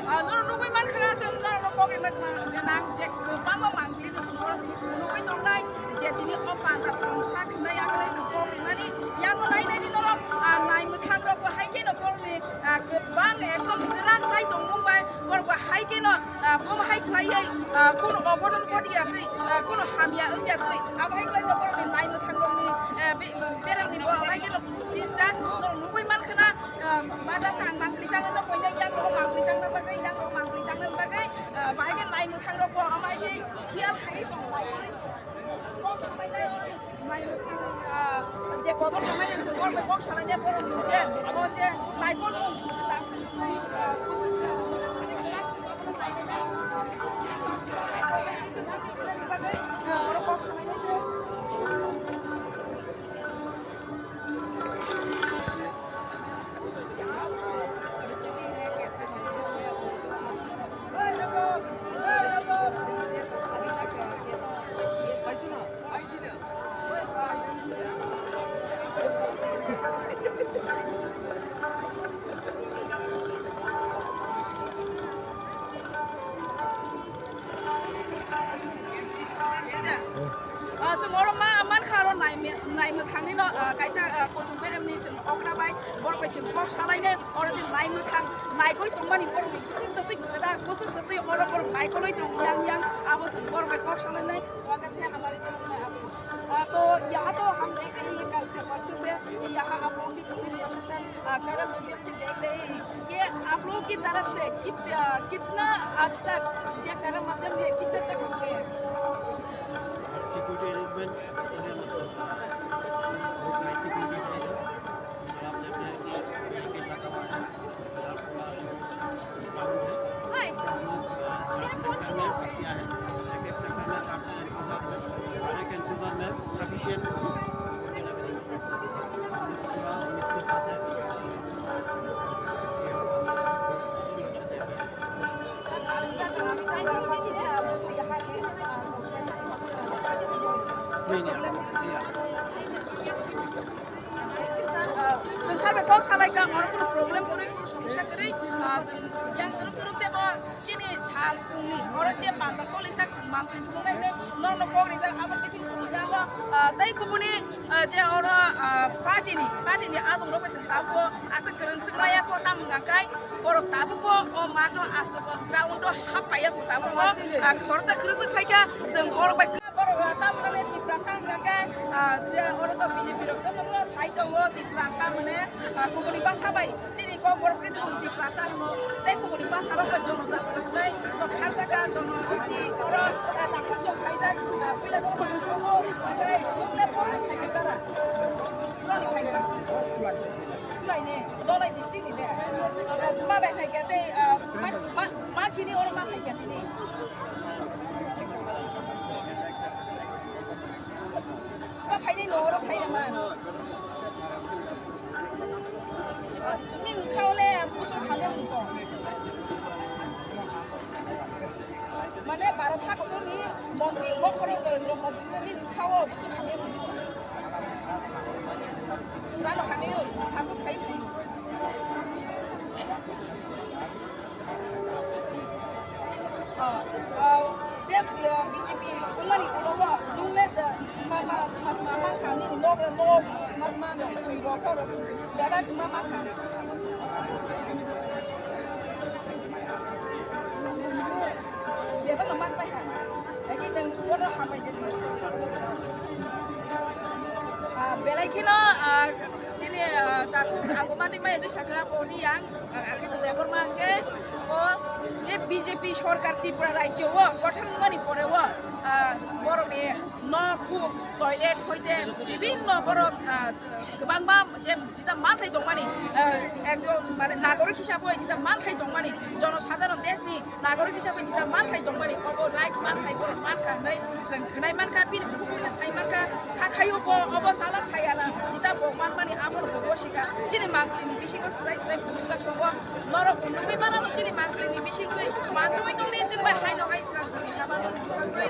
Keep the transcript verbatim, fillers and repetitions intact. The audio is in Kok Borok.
Ah, norok nugwi mankha na, chwng norokno kok rima gwnang je kwbangma mangpili no chwng oro tini phunugwi tongnai, je tini o panda tongsa khwnai, aboni chwng kok rimani yango nai nai di norok, ah, nai mwthang rok bo hai kheno borokni, ah, kwbang ekdom kwrak chai tongmung bai borok bo hai kheno, ah, bo hai khlaiwi, ah, kuno ogodon kodi ya twi, ah, kuno hamya wngya twi, abo hai khlai no borokni nai mwthang rokni, ah, be-, beremni bo hai kheno pirjak norok nugwi mankha na. Ah, mata sa ang mangpili changno koinai, yang rogo mangpili changno bagwi, yang rogo mangpili changno bagwi, ah, bahai khe nai mwthang rok bo, amai khe khiyal khai tong lai. Kok samai nai, nai mwthang, ah, je kotor samai nai, je kok bai kok salai nai, borok ni je, o je, nai kono, ah, Ah, chwng oro ma, mankha oro nai me-, nai mwthangni no, ah, kaisa, ah, kuchuk beremni chwng okra bai, borok bai chwng kok salainai, oro chwng nai mwthang, naigwi tongmani borokni bwswk jotoi kwrak, bwswk jotoi oro borok naikolwi tong yang yang, abo chwng borok bai kok salainai, swagat hai hamari channel mein aap ko. Ah, to yaha to hum dekh rahe hain kal se parson se, yaha aap log ki police prashasan, ah, karam madhyam se dekh rahe hain. ये आप लोगों की तरफ से कित-, अ, कितना आज तक ये करम मध्यम है, कितने तक हो गए? सिक्योरिटी अरेंजमेंट इस तरह मत होता है। बहुत हाई सिक्योरिटी रहेगा। और आप देख रहे हैं कि यहाँ पे लगा हुआ है, यहाँ पूरा ग्राउंड है। हम लोग, अ, चार सेक्टर में किया है। एक एक सेक्टर में चार चार एनकाउंटर है। हर एक एनकाउंटर में सफिशिएंट पूरा उम्मीद के साथ है। Chwng sar bai kok salai ka, oro kuno problem kwrwi, kuno somosya kwrwi, ah, chwng yang kwrwk kwrwk tebo chini sal phungni oro je panda choli sak chwng mantri phunuknai tei norokno kok rijak, abo bising chwng yango, ah, tei kubuni, ah, je oro, ah, party ni, party ni adong rok bai chwng tabuk aswk kwrwng swk maya kho, tamo hwnka khe borok tabuk bo o math o Astapal ground o hap paiya bo tabuk bo, ah, khoroksa khoroksa phaikha chwng borok bai. Borok, ah, tamo hwnmani Tiprasa hwnka khe, ah, je oro to B J P rok jotono sai tongo, Tiprasa mane, ah, kubuni basa bai chini kokborok khe chwng Tiprasa hwno, tei kubuni basa rok bai jonojati rok tei to kharjaka jonojati oro, ah, tangthok sok khaijak, ah, puila no tangthok sok, ah, tei nokle borok khaijak dara. Borok ni khaijak. Khwlai ne, Dholai district ni de. Ah, ma bai khaikha tei, ah, ma, ma, ma khini oro ma khaikha tini. Sma phainai no oro sai naman. Ni nungkhao le busu thangya mungko. Mane Bharat hakotor ni montri bokhorok Narendra Modi ni nungkhao busu thangya mungko. Bharat thangya sambu khai. Ah, ah, je, ah, B J P wngmani ulo bo nwng le, ah, ma, ma, ma, ma, ma kha nini nok le nok, ma, ma, ma, twi rok, rok, belai ma, ma kha. Bebak no man pai ha. Lagi nwng bono hambai de. Ah, belai kheno, ah, chini, ah, takhuk ang bo mantri mai de saka boni yang. Ang, ang khe to Debbarma ang khe o je B J P sorkar Tripura rajyo o gothon wngmani pore o, ah, borokni nok, huk, toilet hoite bibhinno borok, ah, kwbangma je jeta manthai tongmani, ah, ekjon mane nagorik hisabe jeta manthai tongmani, jonosadharon deshni nagorik hisabe jeta manthai tongmani, obo right manthai borok mankha hinwi chwng khwnai mankha, bini bukhuk bini sai mankha, kha khaio bo obo chalak sayana, jeta bo manmani abono bo gosika. Chini mangpili ni bisingo swrai swrai phunukjak tongo, norok bo nugwi mano chini mangpili ni bisingtwi manjugwi tongni chwng bai haino hai srang chwngni habano nukjaknai.